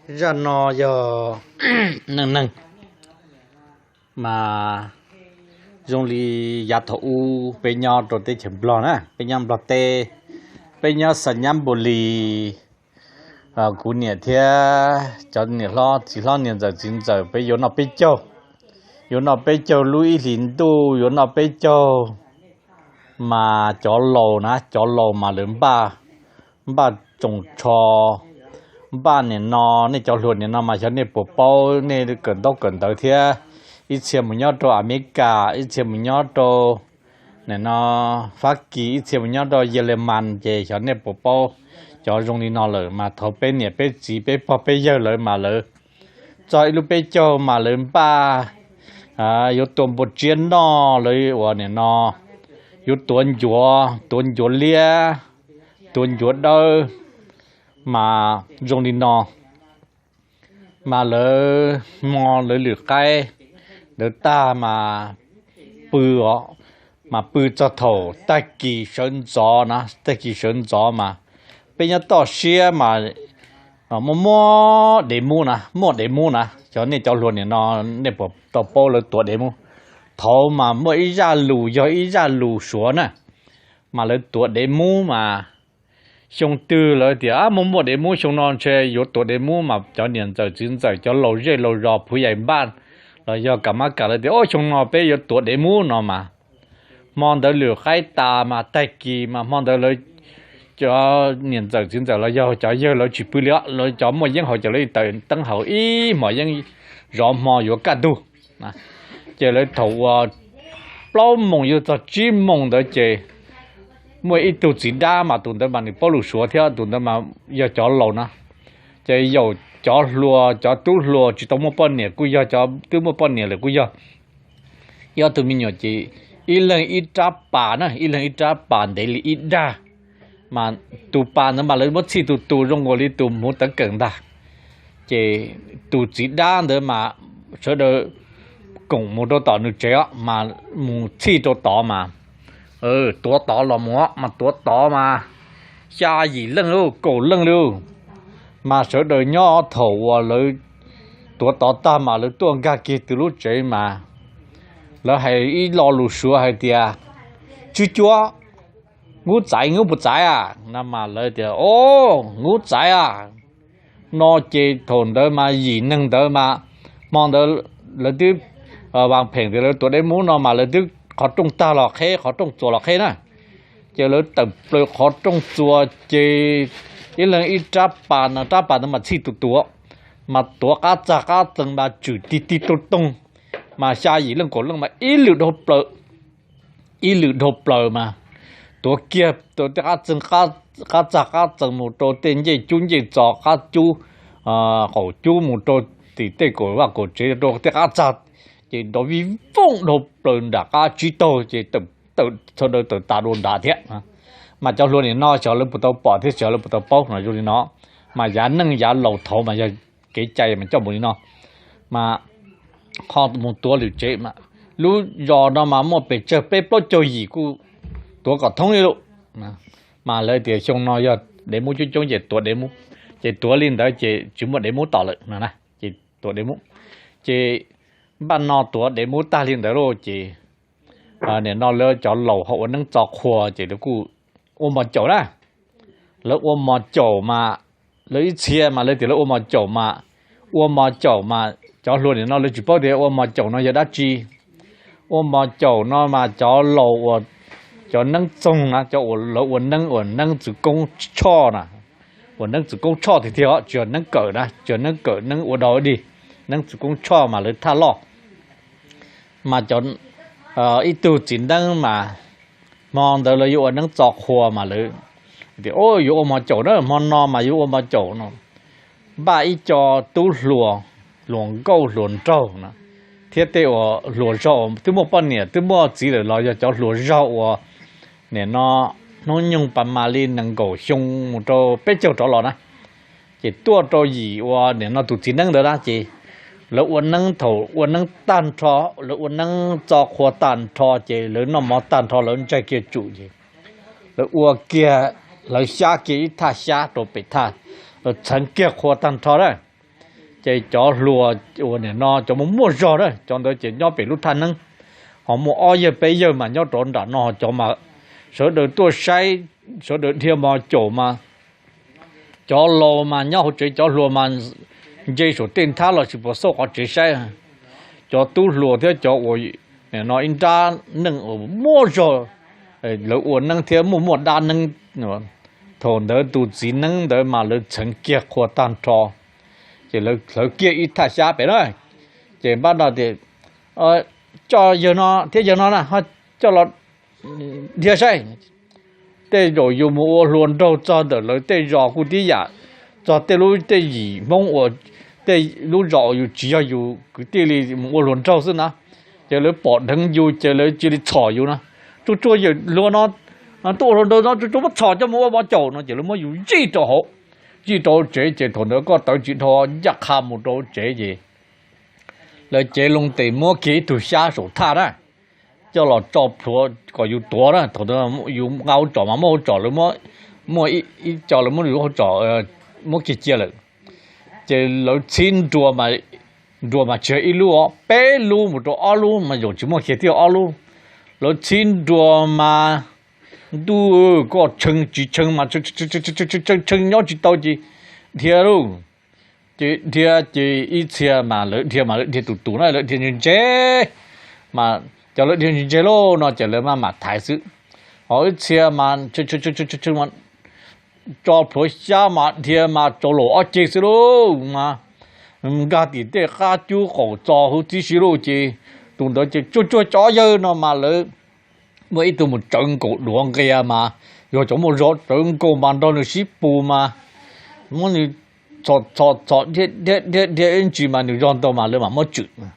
Zaj no yog neej neeg mas zoo li yav thaum ub peb nyob rau teb chaws Nplog na, peb nyob Nplog teb, peb nyob Xas Nyab Npus Lis. Kuv niam thiab cov niam hlob txiv hlob niam ntxawm txiv ntxawm peb yuav noj peb caug, yuav noj peb caug lub ib hlis ntuj yuav noj peb caug. Mas cov laus na, cov laus mas lawv npaj, npaj tsoos tsho, npaj nim no nej cov hluas nim no mas xyov nej puas paub, nej kawm ntaub kawm ntawv thiab, ib txhia mus nyob rau Amelikas, ib txhia mus nyob rau nim no Fab Kis, ib txhia mus nyob rau Yelemas, ces xyov nej puas paub. Cov zoo li no lawm mas thaum peb niam peb txiv peb pog peb yawg lawv mas lawv txog ib lub peb caug mas lawv npaj yuav tua npua tsiab noj, lawv uas nim no yuav tuav ncuav, tuav ncuav liab, tuav ncuav dawb, mas zoo li no. Mas lawv hmo lawv lwm qaib ntawd tag mas pw, mas pw txog thaum tag kis sawv ntxov na, tag kis sawv ntxov mas peb nyob toj siab mas muaj muaj dev mub na, muaj dev mub na, xyov nej cov hluas nim no nej puas tau paub lawv tuav dev mub. Thaud mas muaj ib zaj lus yog ib zaj lus Suav na, mas lawv tuav dev mub mas xyoo twg lawv tias muaj muaj dev mub xyoo no ntshe yuav tuav dev mub mas cov niam ntxawm txiv ntxawm cov laus zej laus zos phuv yaim npaj los yog kam mab kam lawv tias o xyoo no peb yuav tuav dev mub no mas hmo ntawd lwm qaib tas mas tag kis mas hmo ntawd lawv cov niam ntxawm txiv ntxawm los yog cov yawg lawv tsis pw li, lawv cov muaj yeeb haus ces lawv tawm teeb haus ib hmos yeeb zov hmo yuav kaj ntug. Ces lawv thaum uas plaub moos yuav txog tsib moos ntawd ces muaj ib tug txiv dab mas tus ntawd mas nws paub lus Suav thiab tus ntawd mas yog cov laus na, ces yaum cov hluas cov tub hluas tsis tau muaj poj niam kuj yog, cov twb muaj poj niam lawm kuj yog, ib ob tug me nyuam ces ib leeg ib rab pas na, ib leeg ib rab pas ntev li ib dag, mas tus pas ntawd mas lawv muab txhij tus tus zoo nkaus li tus hmuv tawv kawm ntag. Ces tus txiv dab ntawd mas sawv daws koom mus rau tom nws tsev os, mas mus txhij rau tod mas tuav tod los mus mas tuav tod mas xya yim leej lauj, kaum leej lauj. Mas sawv daws nyob thaum uas lawv tuav tod tag mas lawv tuaj nkag kiag tus lub tsev mas lawv hais ib lo lus Suav hais tias tswb cuab, ngub txaiv, ngub puas txaiv a? No mas lawv tias o, ngub txaiv a. No ces thaum ntawd mas yim neeg ntawd mas hmo ntawd lawv twb vas pheem tias lawv tuav dev mub no mas lawv twb qhov rooj tag los qheb, qhov rooj txuas los qheb na. Ces lawv tawm plaws qhov rooj txuas ces ib leeg ib rab pas no, rab pas ntawd mas txhij tus tus, mas tuav qab txag qab txees mas tswm tig tig toog toog, mas xya yim leej kaum leej mas ib lwm dhau plaws, ib lwm dhau plaws mas tuav kiag rau tej qab txees, qab txag qab txees mus rau tej ncej cub ncej txos, qab cub qaum cub mus rau tim tej kaum vaj kaum tsev rau tej qab txag, ces nrov vij vooj dhau plaws nram qab tsib taug ces tawm, tawm sawv daws tawm tas dua nrad thiab. Mas cov hluas nim no xyov lawv puas tau pom thiab xyov lawv puas tau paub no zoo li no, mas yav neej yav laus thaud mas yog kev cai mas coj mus li no. Mas qhov mus tuav lwm tsev, lub zos no mas muaj pes tsawg peb plaub caug yim kuj tuav kom thoob li lauj. Mas lawv tias xyoo no yog dev mub coob coob ces tuav dev mub, ces tuav li ntawd ces tsis muaj dev mub tom lawm no na, ces tuav dev mub. Ces npaj no tuav dev mub tag li ntawd lauj ces nim no lawv cov laus ho ua neeb txo qhua ces lawv kuj ua mos caum na. Lawv ua mos caum mas lawv ib txhia mas lawv tias lawv ua mos caum mas, ua mos caum mas cov hluas nim no lawv tsis paub tias ua mos caum no yog dab tsi. Ua mos caum no mas cov laus uas, cov neeb txoog na, cov uas lawv ua neeb uas neeb txwv koob tshoj na, uas neeb txwv koob tshoj tiag tiag tsis yog neeb kawm na, tsis yog neeb kawm neeb ua dog dig, neeb txwv koob tshoj mas lawv thaj loj. Mas cov, ib tug txiv neeb mas hmo ntawd lawv yuav ua neeb txo qhua mas lawv tias yuav ua mos caum na, hmo no mas yuav ua mos caum no, npaj ib co tub hluas, hluas nkauj hluas nraug na, thiab tej uas hluas zog uas twb muaj poj niam twb muaj txiv lawm los yog cov hluas zog uas nim no hnub nyoog pas mam li nees nkaum xyoo mus rau peb caug rov los na. Ces tuaj rau yim uas nim no tus txiv neeb ntawd na ces lawv ua neeb, thaum ua neeb tag nrho, lawv ua neeb txo qhua tag nrho ces lawv noj mov tag nrho lawv ntsaig kiag tsum ces lawv ua kiag, lawv xyab kiag ib thaj xyab rau pem thaj, lawv txheev kiag qhua tag nrho na. Ces cov hluas uas nim no cov muaj muaj zog na, cov ntawd ces nyob pem lub thaj neeb, ho muaj ob yawg peb yawg mas nyob rau nram no, cov mas sawv daws tuaj saib, sawv daws dhia mos caum mas cov laus mas nyob hauv tsev, cov hluas mas ntsia saum tej nthab los sis puas xauj qhov tsev saib. Cov tub hluas thiab cov uas no ib nrab neej uas muaj zog, lawv ua neeb thiab muaj muaj dab neeb. Thaum ntawd tus txiv neeb ntawd mas lawv txheev kiag qhua tag nrho, ces lawv hlawv kiag ib thaj xyab pem na, ces npaj no tias, coj yawg no thiab yawg no na, coj los dhia saib. Tej zaum yus mus ua hluas nraug txog ntawm lawv tej zos kuj tib yam, txog tej lub tej yim Hmoob uas tej lub zos uas yus tsis yog yus kwv tij li mus ua hluas nraug xwb na, ces lawv pom dheev yus ces lawv cia li txhom yus na. Tsuag tsuag yawm hluas no tuaj ua hluas nraug no, tsuag tsuag muab txhom coj mus ua mos caum no, ces lawv muab yus zij rau hauv, zij rau tsev. Ces thaum ntawd koj tawv tsis dhau, ncaj qha mus rau tsev ces lawv cev loo tes muab kiag ib tug xyab saum thaj na, coj los tso plhuav kom yus tuav na. Thaum ntawd yus nqa hauv tsom mas muab hauv tsom, lawv muab, ib co lawv muab yus hauv tsom muab kiag cia lawm. Ces lawv txhib nruas, nruas mas tsis yog ib lub, peb lub mus rau ob lub mas yus tsis muaj kiag thiab ob lub. Lawv txhib nruas mas ntuj, koj tshee tsis tshee mas tshee nyob tsis tau ces dhia lauj. Ces dhia ces ib txhia mas lawv dhia mas lawv dhia tus tus na, lawv dhia ntse ntse, mas cov lawv dhia ntse ntse lauj no ces lawv maj mam thaiv xwb. Ho ib txhia mas tso plhuav xyab mas dhia mas tsau laus ob ceg xwb lauj, mas nkag tim tej qab cub qaum txos huv tib si lauj. Ces tus ntawd ces tsuag tsuag cov yawg no mas lawv muaj ib tug mus tsawv nkaus duav nqia mas yog cov muaj zog tsawv nkaus mas nrog nws sib pus mas muab nws txhom txhom txhom dhia dhia ib ntsis mas nws zog ntau mas lawv mam muab tswm.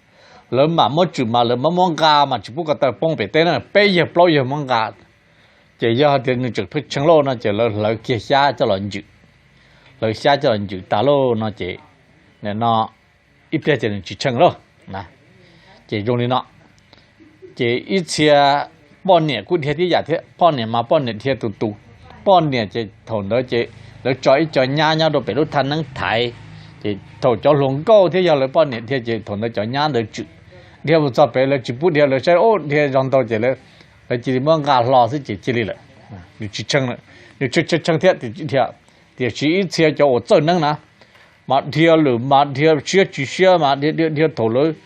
Lawv mam muab tswm mas lawv mam muab nqa mas tsis pub ko taw poob pem teb na, peb yawg plaub yawg muab nqa. Ces yog hais tias nws tseem pheej tshee lauj no ces lawv hlawv kiag xyab coj los ntswm. Hlawv xyab coj los ntswm tas lauj no ces nim no ib pliag ces nws tsis tshee lauj. Ces zoo li no, ces ib txhia poj niam kuj dhia tib yam thiab, poj niam mas poj niam dhia tus tus. Poj niam ces thaum ntawd ces lawv tso ib co nyab nyob rau pem lub thaj neeb thaiv, ces thaum cov hluas nkauj thiab yog lawv poj niam dhia ces thaum ntawd cov nyab ntawd tswm. Dhia mus txog pem lawv tsis pub dhia, lawv saib dhia zog ntau ces lawv cia li muab nqa hlo xwb ces cia li lawm. Nws tsis tshee, nws tshee tshee thiab tiam sis ib txhia cov uas txawj neeb na mas dhia lawm mas dhia siab tsis siab mas dhia dhia dhia thaum lawv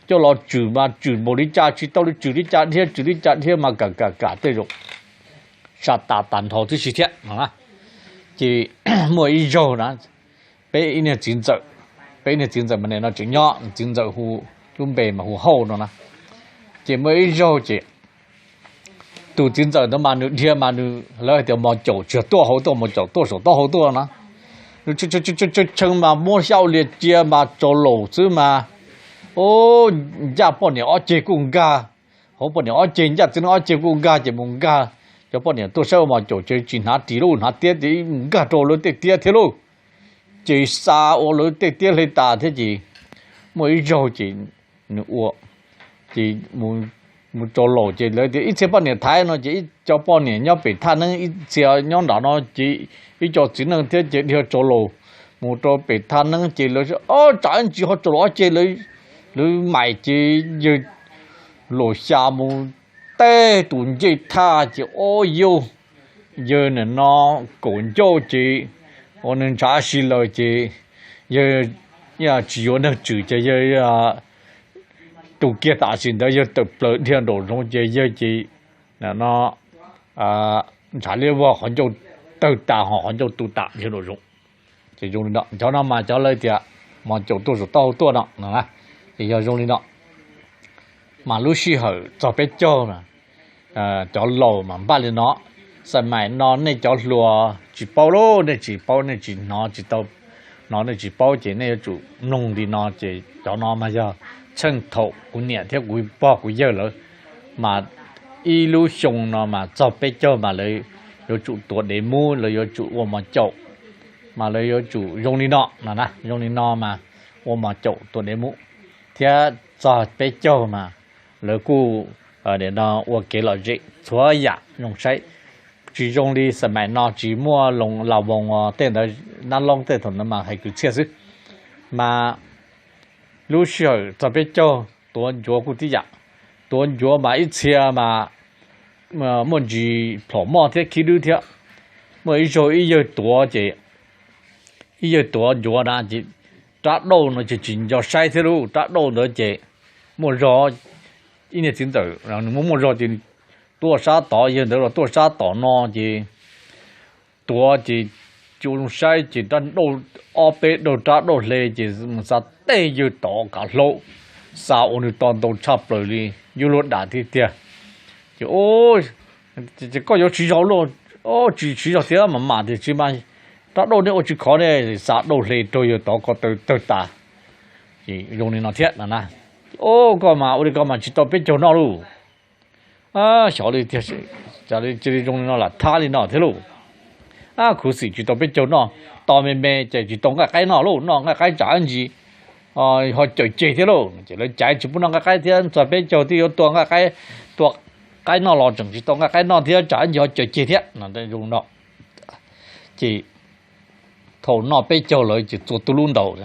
coj los tswm mas tswm npaum li cas tsis tau li, tswm li cas dhia tswm li cas dhia mas kam kam kam tej zaum sab tas tas nrho tib si thiab no. Ces muaj ib zaug na, peb ib niag txiv ntxawm, peb ib niag txiv ntxawm mas nim no tseem nyob, txiv ntxawm hu, lub npe mas hu Hauj no na. Ces muaj ib zaug ces tus txiv ntxawm ntawd mas nws dhia mas nws, lawv hais tias mos caum tsis yog tuaj hauv tuaj, mos caum tuaj saum taub hau tuaj na. Nws tshee tshee mas muab xyab ua lias cia mas tsau laus xwb mas, ncaj poj niam ob ceg kuj nkag, hauv poj niam ob ceg ncaj txiv neej ob ceg kuj nkag ces mus nkag, cov poj niam tuaj saib ua mos caum ces tsis hnav ris lauj, hnav tiab ces mus nkag rau lawv tej tiab thiab lauj. Ces xa ua lawv tej tiab hle tas thiab ces muaj ib zaug ces nws ua, ces mus tsau laus ces lawv tias ib txhia poj niam thaiv no ces ib co poj niam nyob pem thaj neeb ib txhia nyob nram no ces ib co txiv neej thiab ces dhia tsau laus mus rau pem thaj neeb ces lawv ob tsam ib ntsis ho tsau laus ob ceg lawv, lawv mais ces yawg laus xya mus tej tus ncej thaj ces ob yawg, yawg nim no kaum ncauj ces ua nws ntshav si lawm ces yawg tsis yuav neeg tswm ces yawg tus kiag tam sim ntawd yawg tawm plaws dhia nraum zoov ces yawg ces no ntshav liab vog qhov ncauj tawg tas ho qhov ncauj tu tas dhia nraum zoov. Ces zoo li no, cov no mas cov lawv tias mos caum tuaj saum taub hau tuaj no no na, ces yog zoo li no. Mas lub sij hawm txog peb caug, cov laus mas npaj li no, xaim maim no nej cov hluas tsis paub lauj, nej tsis paub, nej tsis hnov, tsis tau hnov, nej tsis paub ces nej yuav tsum mloog li no ces cov no mas yog txheej thaum kuv niam thiab kuv pog kuv yawg lawv mas ib lub xyoo no mas txog peb caug mas lawv yuav tsum tuav dev mub, lawv yuav tsum ua mos caum, mas lawv yuav tsum zoo li no no na, zoo li no mas ua mos caum tuav dev mub, thiab txog peb caug mas lawv kuj nim no ua kev lom zem txhua yam zoo saib, tsis zoo li xaim maim no tsis muaj las voos tej ntawd, nab loob tej thaum ntawd mas hais kwv txhiaj xwb. Mas lub sij hawm txog peb caug tuav ncuav kuj tib yam. Tuav ncuav mas ib txhia mas muaj ntsis plhom moj thiab khib dwb thiab. Muaj ib zaug ib yawg tuav ces, ib yawg tuav ncuav na ces rab dauj no ces tsis nco saib thiab lauj. Rab dauj ntawd ces muaj zog, ib niag txiv ntxawm nws muaj muaj zog ces tuaj sab tod, yawg ntawd los tuaj sab tom no ces tuav ces tsis ua zoo saib ces rab dauj, ob peb dauj rab dauj hle ces mus xav tej yawg tod kav hlaub, xav ua nws to ntau tshaj plaws li, yuav luag dam tiag tiag. Ces, ces koj yuav siv zog luaj, tsis siv zog thiab mas mam tiag tsis mas rab dauj nej ua tsis khov ne, xav dauj hle raug yawg tod ko taw tawg tas. Ces zoo li no thiab no na. Au, koj mas ua li koj mas tsis tau peb caug noj lauj. Xyov li tiag, cia li zoo li no lam thab li no thiab lauj. Khuv xim tsis tau peb caug noj, tos me me ces tsis tau nqaij qaib noj lauj, noj nqaij qaib tsam ib ntsis ho cawm ceg thiab lauj. Ces lawv caiv tsis pub noj nqaij qaib thiab, txog peb caug twb yuav tua nqaij qaib, tua qaib noj los tseem tsis tau nqaij qaib noj thiab tsam ib ntsis ho cawm ceg thiab no. Ces thaum noj peb caug lawm ces txua tu lub ntaus.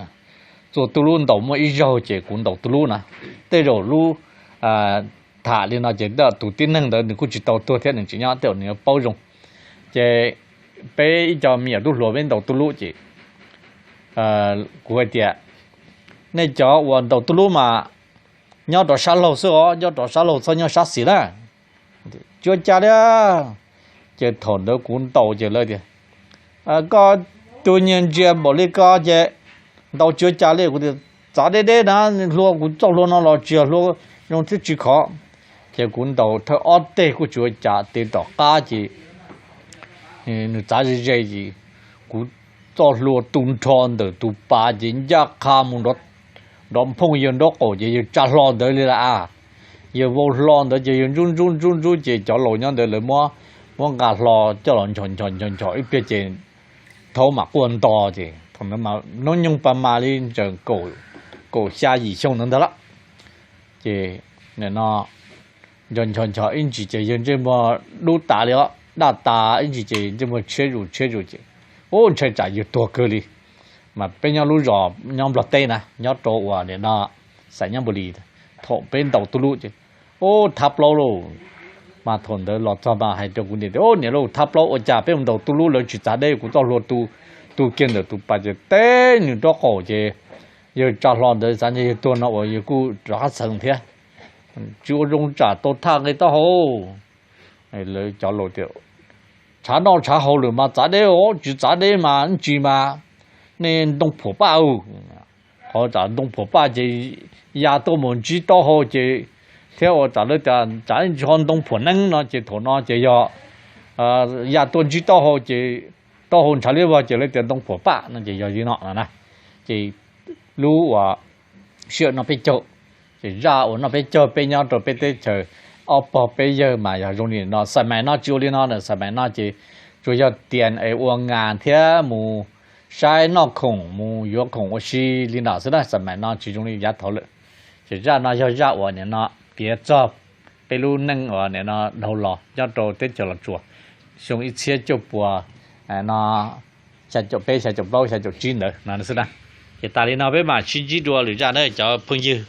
Txua tu lub ntaus muaj ib zaug ces kuv ntaus tu lub na. Tej zaum lub tham li no ces tus tib neeg ntawd nws kuj tsis tau tuag thiab, nws tseem nyob, tej zaum nws yuav paub zoo. Ces peb ib co me nyuam tub hluas peb ntaus tu lub ces kuv hais tias, nej cov uas ntaus tu lub mas nyob rov sab laug xwb os, nyob rov sab laug txhob nyob sab xis na. Tsis ua cas li. Ces thaum ntawd kuv ntaus ces lawv tias, koj tus nyiag ntsia npaum li ko ces ntaus tsis ua cas li. Kuv tias, txav deb deb na, hlua kuv txoj hlua no los tsis yog hlua zoo thiab tsis khov. Ces kuv ntaus thawj ob teg kuj tsis ua cas, tes tom qab ces nws txav ze ze ces kuv txoj hlua tu nrho ntawm tus pas ces ncaj qha mus nrov nphooj yawg nraub qaum ces yawg tsa hlo ntawd li lawm a. Yawg vau hlo ntawd ces yawg ntsub ntsub ntsub ntsub ces cov laus nyob ntawd lawv muab nqa hlo coj los nchos nchos nchos nchos ib pliag ces thaub mam quaj nto ces thaum ntawd mas hnub nyoog pas mas li ntawm kaum xya yim xyoo ntawd ntag lawm. Ces nim no nchos nchos nchos ib ntsis ces yawg ntsej muag dub tas li os, daj tas ib ntsis ces ntsej muag tshiab zus tshiab zus ces, ub, ntshai tsam yawg tuag kawg li. Mas peb nyob lub zos nyob Nplog teb na, nyob rau uas nim no Xais Nyab Npus Lis, thaum peb ntaus tu lub ces, ub, thab plaub lauj. Mas thaum ntawd los txog mas hais rau kuv niam tias, ub, niam lauj, thab plaub ua cas peb mus ntaus tu lub lawv tsis txav deb, kuv txoj hlua tu kiag ntawm tus pas ces teb nws nraub qaum ces yawg tsa hlo ntawd, xav tias yawg tuag no uas yawg kuj rov qab txheev thiab. Tsis ua zoo tsam tau thaj nqe taub hau. Lawv cov laus tias, tshav noj tshav haus lawm mas txav deb os, tsis txav deb mas ntsis mas nej ntoo phuam paj. Qhov tsam ntoo phuam paj ces ya tuaj mus ntsib taub hau ces, thiab ua tsam lawv tias tsam ntsis ho ntoo phuam neeb no ces thaum no ces yog ya tuaj ntsib taub hau ces taub hau ntshav liab vog ces lawv tias ntoo phuam paj no ces yog li no no na. Ces lub uas sij hawm noj peb caug, ces zaj uas noj peb caug peb nyob rau peb teb chaws ob pog peb yawg mas yog zoo li no. Xais mais no tsis ua li no na, xais mais no ces tsuas yog tias es ua nas thiab mus saib noj khoom mus yuav khoom ua si li ntawd xwb na. Xais mais no tsis zoo li yav thaud lawm. Ces zaj no yog zaj uas nim no piav txog peb lub neej uas nim no dhau los nyob rau teb chaws Los Tsuas xyoo ib txhiab cuaj puas no xya caum peb, xya caum plaub, xya caum tsib ntawd no xwb na. Ces tas li no peb mam sib ntsib dua lwm zaj na cov phooj ywg.